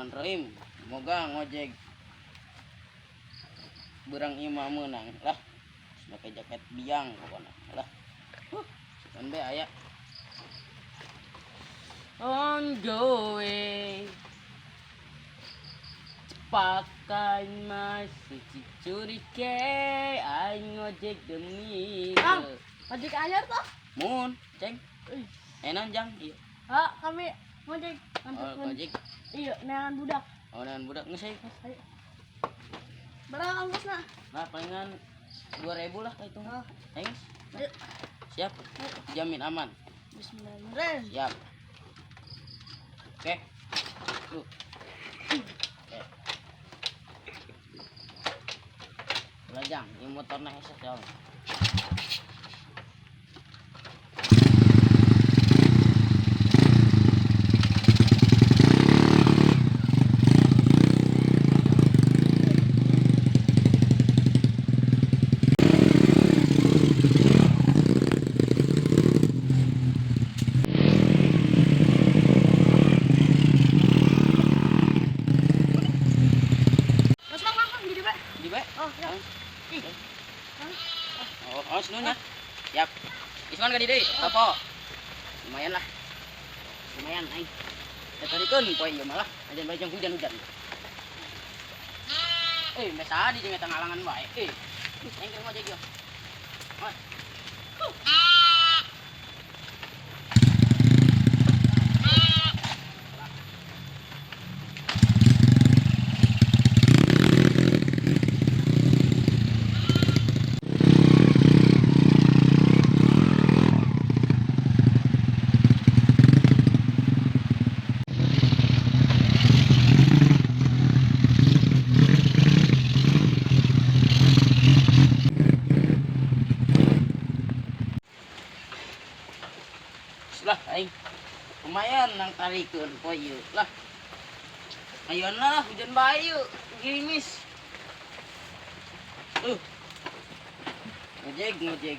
Bismillahirrahmanirrahim. Semoga ngojek beurang ieu mah meunang lah. Pakai jaket biang pokoknya lah. Kan be aya. On the way. Pakai masih cicurike aing ngojek demi. Kang, ojek anyar toh? Mun, ceng. Enak jang, iya. Ah, kami ngojek. Oh, ngojek. Iya, neangan budak. Oh, neangan budak geus euy. Ayo. Berapa ongkosna? Nah, palingan 2000 lah itu. Oh. Ayo. Ayo. Siap. Jamin aman. Bismillahirrahmanirrahim. Siap. Oke. Tuh. Oke. Belajang, ini motornya hese jauh. Mas, Mang, Mang, Mang, jadi, Pak. Di bae. Oh, ya. Ih. Oh, oh, senunya. Siap. Isman ka di deui, topo. Lumayan lah. Lumayan aing. Tatarikeun poe ieu malah ajan bae jeung hujan-hujan. Meh tadi jeung eta ngalangan wae. Aing keur ngojek ieu. Mas. Lah aing. Lumayan nang tarikeun poe ieu. Lah. Ayeuna lah hujan bae ieu, gerimis. Ngojek, ngojek.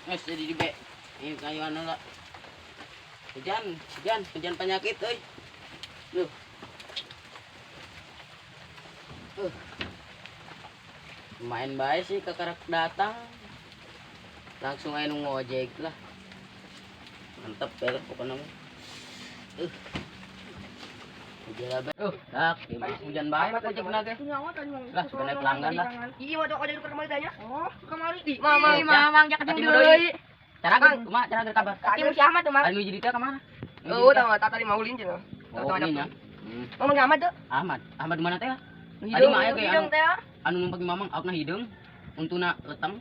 Geus jadi di be. Ieu kayuan lah. Hujan, hujan, hujan penyakit euy. Lumayan bae sih kakarak datang. Langsung aja nu ngojek lah. Mantep ya lah pokoknya mah. Hujan lah, dak, di mana hujan bae mah ojek na ge. Lah, sebenarnya pelanggan lah. Iya, waduh, ojek ke kamari tanya. Oh, Kamari. Ih, Mama, mama, mang, jak Tadi ketemu deui. deui. Cara ge kumaha cara ge kabar? Ketemu si Ahmad tuh, Mang. Anu jadi teh ka mana? Oh, tahu tadi mau ulin cenah. Oh, ini nya. Mang mang Ahmad tuh. Ahmad. Ahmad di mana teh lah? Tadi Hideung, mah aya ge hideung anu teh. anu numpang mamang aukna hideung, untuna leteng.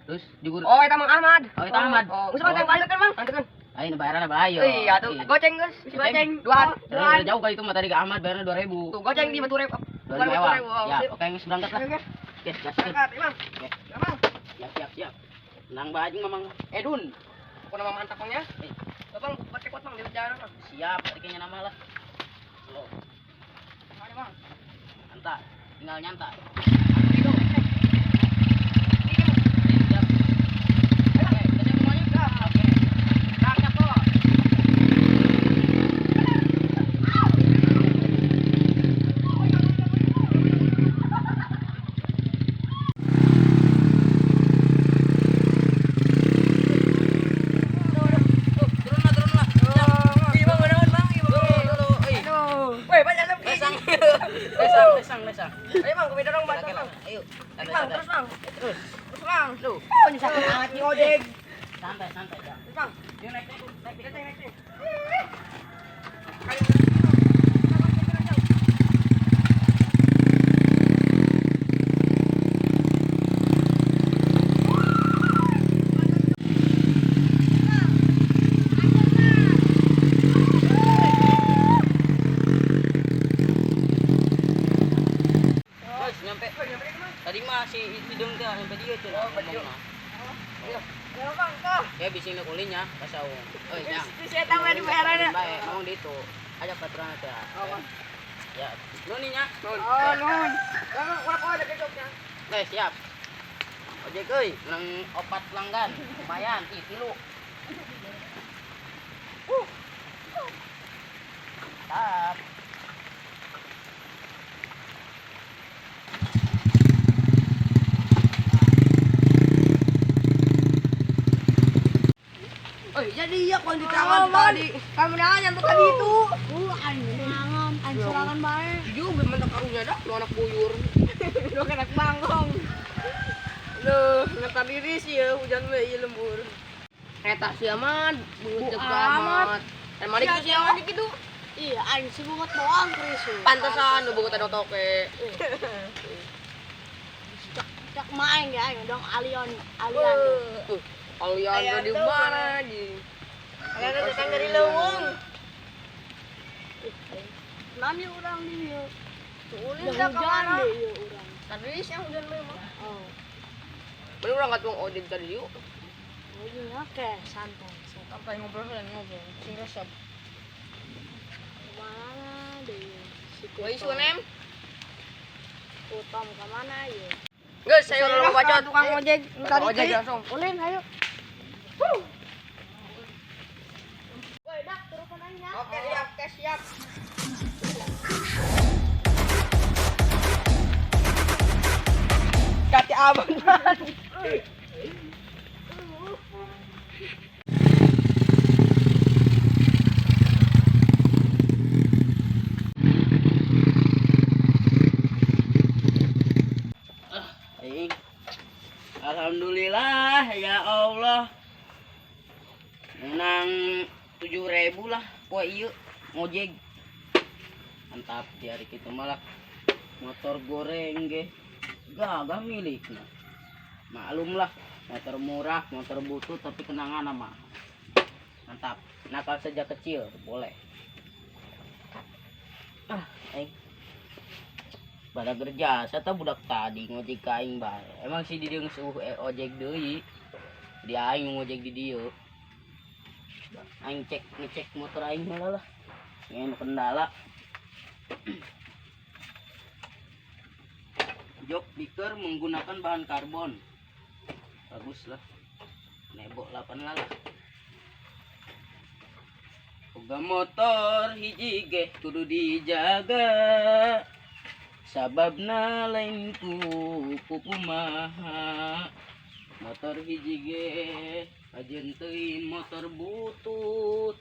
Terus jugur. Oh, eta Mang Ahmad. Oh, eta Ahmad. Oh, geus mang balik kan, Mang? Antekeun. Ayo bayaran bayo. Iya, tuh goceng geus. Goceng. Dua. Dua. Jauh kali itu mah tadi ke Ahmad bayarnya 2000. Tuh goceng di batu ribu. 2000 ewang. Ya, oke geus berangkat lah. Oke. Oke, siap. Berangkat, Mang. Oke. Mang. Siap, siap, siap. Tenang bae jeung mamang. Dun. Aku nama mantap Bang ya. Bang, pakai kuat Bang di jalan Bang. Siap, kayaknya nama lah. Lo. Mari Bang. Nyantai, tinggal nyantai. Siap. Oke, kita siap semuanya? Oke. Berangkat, Bos. Turun lah, turun lah. Ih, Bang, naon Bang? Ih, Bang. Aduh. Aduh. Weh, banyak lagi. Lesang. Lesang, lesang, lesang. Ayo Bang, kami dorong bantu Bang. Ayo. Santai, Bang, santai. terus Bang. Terus. Terus Bang. Lu. Oh, nyusahkan amat nih ojek. Santai, santai, ya. Terus Bang. Yuk naik, naik, naik. Naik, naik, naik. Terus nyampe. Tadi mah si hidung teh nyampe dia tuh. Oh, dia. Ya Bang, toh. Ya bisa nu kulinya pasaung. Euy, jang. Si eta mah dibayaranna. Bae, mau di itu. Ajak baturan teh. Oh, Bang. Ya, nu nih nya. Oh, nun. Bang, urang ojek besoknya. Oke, siap. Ojek euy, menang opat pelanggan. Lumayan, ih tilu. Mantap. Oi, jadi iya kau di tangan tadi. Kamu nangan nyantuk tadi itu. Anjing anjing serangan bae. Jujur memang tak karunya dah, lu anak buyur. Lu kena bangkong. Loh, ngetar diri sih ya, hujan we ieu lembur. Eta sih amat, Bu bu amat. amat. Dan mari itu sih amat gitu. Iya, anjing si bungot doang Chris. Pantesan lu bogotan otoke. Cak cak main ya, aing dong alion alian. Tuh, Alian di mana anjing? Alian datang dari leuweung. Nami urang di ieu. Ulin Udah dah hujan kamana? deh ieu urang. Tadi siang hujan memang. Oh. Bener orang nggak tuang ojek tadi yuk. Oh iya, oke, santai. Santai. Sampai ngobrol dan ngobrol. Sing resep. Kemana deh ieu? Si Woi, Kutom. sunem. Kutom kemana ieu? Guys, saya udah bacot. Tukang ojek Tukang ojek langsung. Ulin, ayo. Woi, dak telepon aing ya. Oke, siap, oke, siap. Kati abang man. Aing. Alhamdulillah ya Allah. Menang 7.000 lah poe ieu ngojek. Mantap di hari kita malah motor goreng ge gagah milikna. Maklum lah motor murah, motor butut tapi kenangan mah. Mantap. Nakal sejak kecil boleh. Ah, aing. Pada kerja, saya tahu budak tadi ngojek ka aing bae. Emang si dieu geus eueuh ojek deui. Di aing ngojek di dieu. Aing cek ngecek motor aing heula lah. Ngen kendala. Jok diker menggunakan bahan karbon. Bagus lah. Nebok 8 lah lah. Boga motor hiji ge kudu dijaga. Sababna lain ku kumaha motor hiji ge ajeun teuing motor butut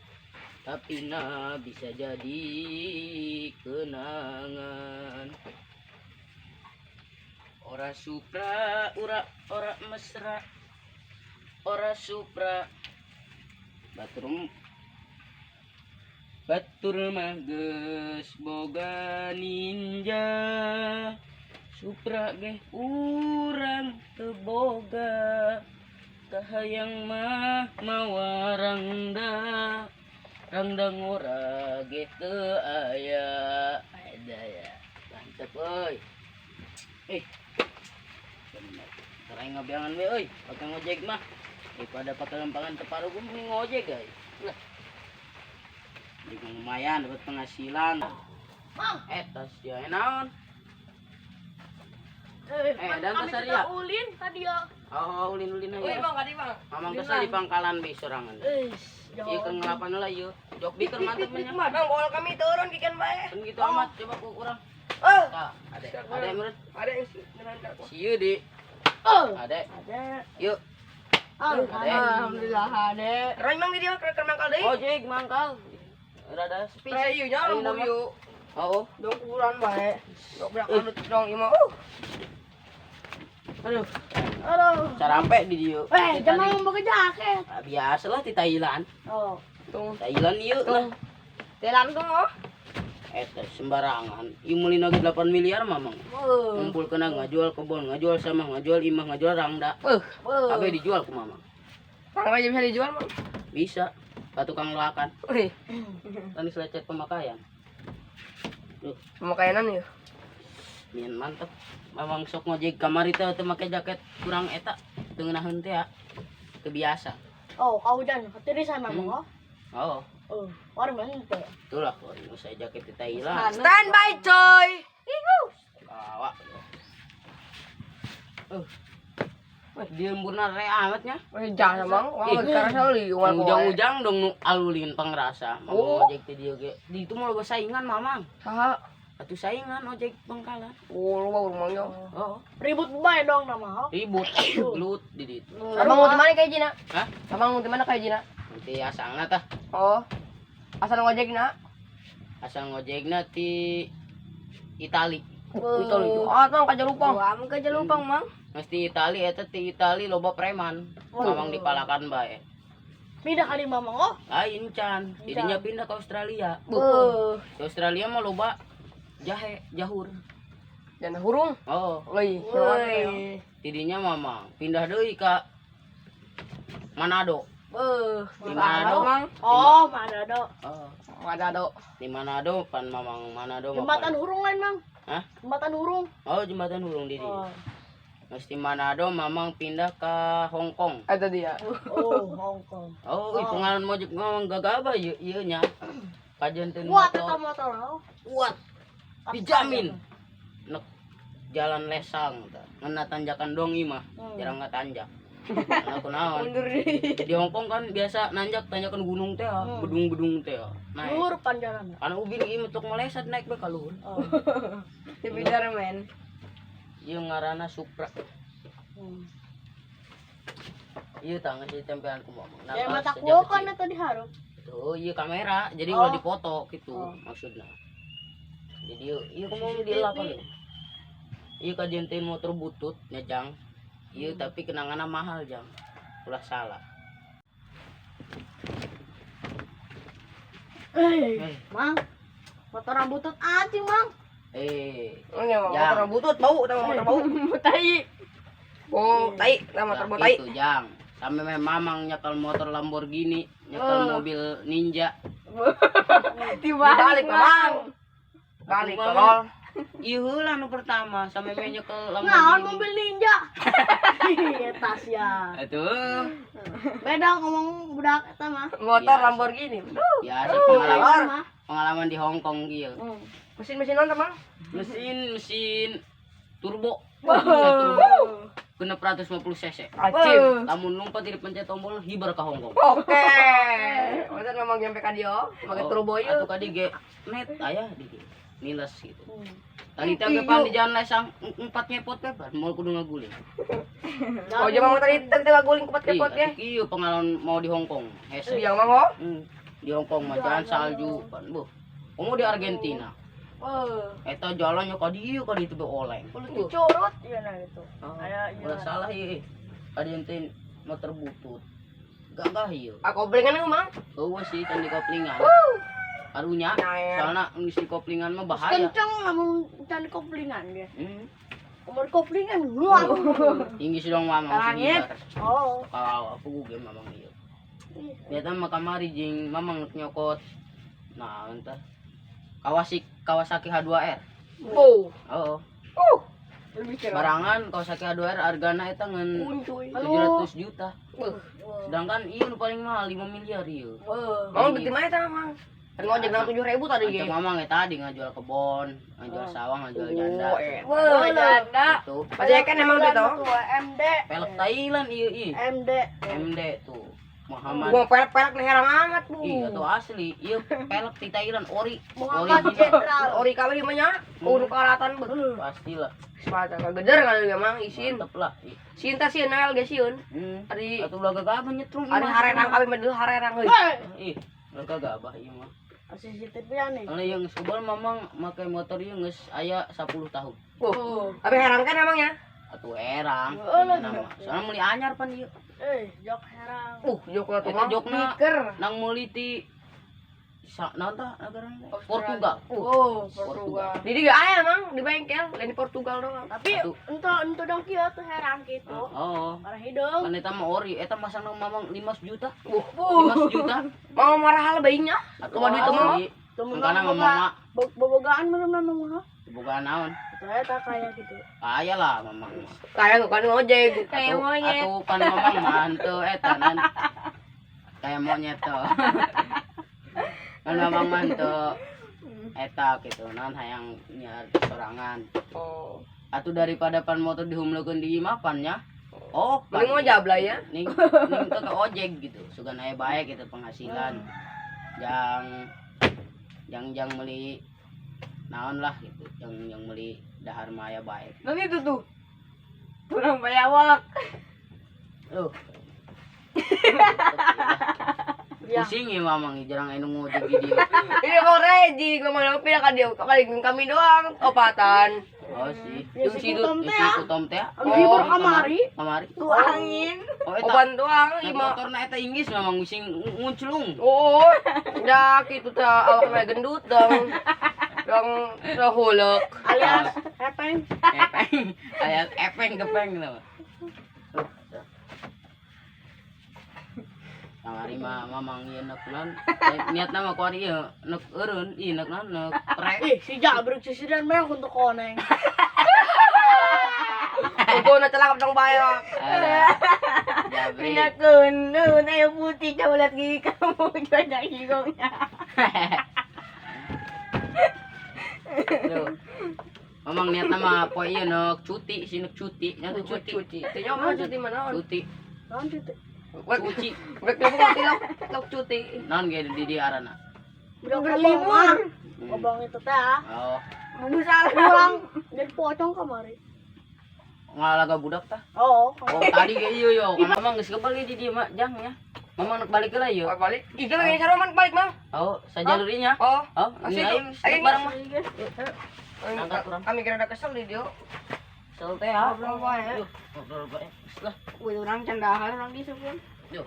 tapi na bisa jadi kenangan ora supra ura ora mesra ora supra batur batur mah geus boga ninja Supra ge urang teu boga kahayang mah mawa rangda rangda ngora ge teu aya ada ya mantep euy eh bener teu ngabeangan we euy pake ngojek mah daripada pake lempangan teu paruguh mending ngojek euy lah jadi lumayan dapat penghasilan. Mang. Eta sia naon. Eh, Dan kami tas kita ya? ulin tadi ya. Oh, ulin-ulin Woi, aja. Bang, kadi Bang. Mamang kesal di pangkalan be sorangan. Eh, Ieu keur ngelapan lah ieu. Jok biker mantep nya. Bang, bawa kami turun kikan bae. Kan gitu amat coba ku urang. Oh, Tah, ade. Ade menurut ada yang ngeranda kok. sieu di. Oh. Ade. Ada. Yuk. Alhamdulillah ada. Roy mang di dia keur mangkal deui. Ojek mangkal. Rada sepi. Roy ieu nya Ayeuna lembur mah. ieu. Oh. Dong kuburan bae. Dong berak anut dong ieu mah. Aduh, Aduh. carampe di dieu. Eh, jangan mau pakai jaket. Ah, biasa lah di Thailand. Oh. Tuh. Thailand ieu lah. Telan tuh oh. Eta sembarangan. Ieu meuli lagi 8 miliar mamang. Ngumpul kena ngajual kebon, ngajual sama, ngajual imah, ngajual rangda. Kabeh dijual ku mamang. Rangda aja bisa dijual, Mang. Bisa. Ka tukang loakan. Wih, Kan lecet pemakaian. Duh, pemakaianan ya. mian mantep. Mamang sok ngojek kamari teh teu make jaket kurang eta teu ngeunaheun teh ya. Teu biasa. Oh, kau hujan. Ketirisan mamang oh. Oh, Oh, orang mana tuh? itulah kalau saya jaket di Thailand. Stand by, coy. Bawa. Di lemburna re amat nya. Weh jasa mang, wah Ih. sekarang sali Ujang-ujang dong nu alulin pangrasa. Oh. Mamang ojek teh dieu ge. Di itu mah loba saingan mamang. Saha? Atuh saingan ojek Bangkalan. Oh, loba rumahnya. Oh, Ribut bae dong nama. ribut gelut di ditu. Abang mau di mana kayak Jina? Hah? Abang mau di mana kayak Jina? Nanti asalna tah. Oh. Asal ngojek na? Asal ngojekna ti Itali. Itu lucu. Ah, mang ka Jalupang. Wah, mun ka Jalupang, Mang. Mesti Itali eta ti Itali loba preman. Mamang dipalakan bae. Pindah ka di Mamang oh. Lain can, jadinya pindah ke Australia. Beuh. Di Australia mah loba jahe, jahur. Jangan hurung. Oh, Woi. Woi. tidinya mamang pindah deui ka Manado. Beuh. Di Manado. Mang. Oh, Manado. Oh, Manado. di Manado pan mamang Manado mah Jembatan pan- Hurung lain, Mang. Hah? Jembatan Hurung. Oh, jembatan hurung di dieu. Oh. Mesti Manado mamang pindah ke Hong Kong. Ada dia. Oh, Hong Kong. Oh, ih, pengalaman mojek mamang gagabah ieu ieu nya. Kajenteun Kuat eta motor. motor. Oh. Kuat. Dijamin. Nek jalan lesang tah. Ngena tanjakan dong ieu mah, jarang ngatanjak. Karena kunaon. Mundur deh. Di Hong Kong kan biasa nanjak tanjakan gunung teh, gedung-gedung teh. Naik. Luhur panjaran. Karena ubin ieu untuk meleset naik bae ka luhur. Oh. Dipidar men. Ieu ngaranna Supra. Hmm. Ieu tah geus ditempelan ku mamang. Ya Nakal mata sejak kuo kan kecil. eta diharap. Tuh, ieu kamera, jadi Oh. ulah dipoto gitu Oh. maksudna. Jadi ieu ieu kumaha dilapan ieu. Ieu kajenteun motor butut nya Jang. Ieu tapi kenanganna mahal Jang. Ulah salah. Eh, Eh, Mang. Motor rambutut anjing, Mang. eh. Ini mah Jang. motor butut bau, sama motor bau. Tai. Oh, tai, sama motor Lah, bau tai. Gitu, Jang. Sampai meh mamang nyekel motor Lamborghini, nyekel mobil Ninja. Dibalik, Mamang. Balik, Mamang. tolol. Ieu heula nu pertama sampai meh nyekel Naon Lamborghini. mobil ninja. Eta sia. Atuh, Beda ngomong budak eta mah. Motor Biasa. Lamborghini. biasa pengalaman Mah. pengalaman di Hong Kong kieu. Mesin-mesin nonton, Mang. Mesin mesin turbo. Mesin turbo. 650 cc. Acim. Lamun lompat dipencet tombol hibar ke Hong Kong. Oke. Masa memang nyampe ka dieu, make turbo ieu. Atuh kadi ge net aya di dieu. Niles gitu. Tadi teh ge pan di jalan lesang empat ngepot we pan moal kudu ngaguling. Oh, jeung mang tadi teh guling kepot-kepot Ih, ge. atuh kieu pengalaman mau di Hong Kong. Hese. Biang mang oh. Di Hong Kong mah jalan salju pan buh. Komo di Argentina. Eta jalannya ka dieu ka ditu be oleng. Kulit dicorot ya nah gitu. Oh, Aya ieu. ulah salah ieu. Ada yang teh motor butut. Gagah ieu. Aku koplingan mang. Eueuh sih kan di koplingan. Karunya, Nyaer. soalna geus di koplingan mah bahaya. Kenceng lamun can koplingan ge. Umur koplingan luar. Tinggi sedang mamang Langit. segibar. Oh. Kalau aku ge mamang ieu. Nyata mah kamari jeung mamang nuk nyokot. Nah, entah. Kawasaki H2R. Oh. Oh, Lebih cerah. barangan Kawasaki H2R hargana eta ngan Kuncuy. 700 juta. Beuh. Sedangkan ieu nu paling mahal 5 miliar ieu. Mang duit di mana tah, Mang? Kan ngojek nang 7.000 tadi ge. Macam mamang ya tadi ngajual kebon, ngajual sawah, ngajual janda. Oh, eh. Wah, janda. Itu Pasti kan emang duit toh. MD. pelek Thailand ieu ieu. MD. MD tuh. Muhammad. Gua pelek-pelek nih herang amat, Bu. Iya tuh asli. Ieu pelek di Thailand ori. Muhammad Original. Jenderal. Ori kabeh mah nya, kudu karatan beuh. Pastilah. Sepatu kageder kali ya mang isin. Mantep lah. Ih. Sieun teh sieun nael ge sieun. Ari Ari atuh ulah gagabah nyetrum ari mah. harerang kabeh mah deuleu harerang euy. Ih, ulah gagabah ieu mah. CCTV aneh. Karena yang geus kebal mamang make motor ieu geus aya 10 tahun. Tapi herang kan emangnya? Atuh erang. Oh, lah, Nama. Soalnya meuli anyar pan ieu. Eh, jok herang. Jokna tuh Eta mang. jokna Speaker. nang meuli ti naon tah negarana teh? Portugal. Oh, Portugal. Di dieu aya mang di bengkel, lain di Portugal doang. Tapi Atuh. ento ento dong kieu tuh herang gitu. Oh. Parah hidung. Kan eta mah ori, eta masang nang mamang 5 juta. 5 juta. Mau marah hal bayinya? Atuh Loba duit teh mah. asli. Makana mamang mah Bobogaan belum mamang mah. boga naon? Itu eta kayak gitu. Kaya lah mamang mah. Kayak kan ngojek. Kayak monyet. Atuh pan mamang mah henteu eta nan. Kayak monyet tuh. Kan mamang mah henteu eta gitu nan hayang nyiar sorangan. Oh. Atuh daripada pan motor dihumleukeun di imah pan nya. Oh, Mending mau jablay ya. Ning ning ke ojek gitu. Sugan aya bae gitu penghasilan. Jang jang jang meuli naon lah gitu. Jang jang meuli dahar mah aya bae. Nanti itu tuh. Kurang bayawak. Loh. Pusing ya mamang jarang anu ngojek di dia. Ini kok reji, kemana pindah ka dia, kali kami doang, opatan. Oh sih. Ya, si Yung Kutom teh si ya. Kutom teh. Anu hibur kamari. Kamari. Tuh angin. Oh eta. Opan doang, Naik lima. motor na eta Inggris mamang using ngunclung. Oh, dah gitu tah awak gendut dong. Dong sehulek. Alias hepeng. Epeng. Alias epeng kepeng gitu. Kamari mah mamang ieu nek naon. Niatna mah kuari ieu nek eureun, ieu nek naon nek trek. Ih, si Jabruk sisiran mah untuk koneng. Ugo na celakap dong bayawak. Ada. Jabrik. Pinakunun ayo putih coba lihat gigi kamu banyak hidungnya. Tuh. Mamang niatna mah poe ieu nek cuti, si nek cuti, nya tuh cuti. Cuci. Tanya mah cuti mana? Cuti. Naon cuti? Cuci. Rek cuti lok, lok cuti. Naon ge di di arana? Budak berlibur. Ngobong itu teh ah. Oh, Salah. Pulang dari pocong kamari. ngalaga budak tah. Oh, Oh, tadi ge ieu yo. Mamang geus kebeli di dieu mah, jang nya. Mamang nek balik heula yo. Oh, balik. Itu lagi saroman balik, Mang. Oh, sajalurinya. Oh, Oh, Asik, ini ayo ayo, bareng mah. Angkat kurang. Kami kira udah kesel di dia. Kesel teh ah. Ngobrol bae. Yuh, ngobrol bae. Geus lah. Wih, orang candahan orang di sepun. Yuh.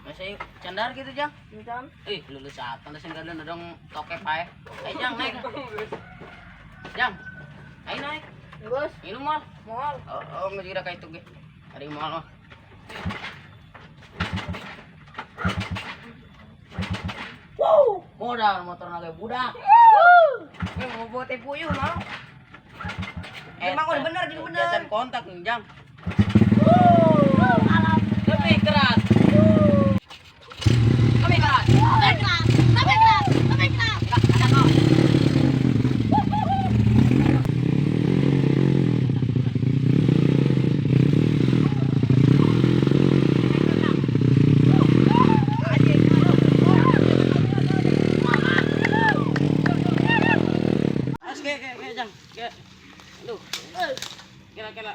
Masa yuk candar gitu, Jang. Misalkan. Ih, lulus apa sing gadan dong tokep ae. Ayo Jang naik. Jang. Ayo naik. Terus, Minum mal. Moal. Oh, oh nggak kira kayak itu ge. Hari moal mah. wow. Modal motor naga budak. Ini mau buat puyuh, Mang. Emang udah bener, jadi bener. Jajan kontak nih, Jang. Alam. Lebih keras. Lebih keras. Lebih keras, lebih keras, lebih keras. Ada kau. As ke ke ke Jang. Ke. Aduh. Kira kira.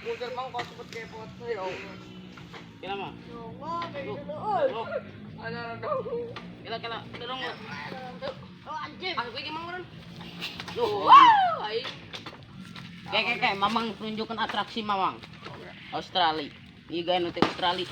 Muter Mang kok sebut kepot. Ya Allah. Kira mah. Ngomong, Loh. Ada dong. Kira kira dorong. Oh, anjing. Aku iki Mang Ron. Loh. Wow, ai. Ke ke ke mamang tunjukkan atraksi mamang. Australia. Ini gaya nanti Australia.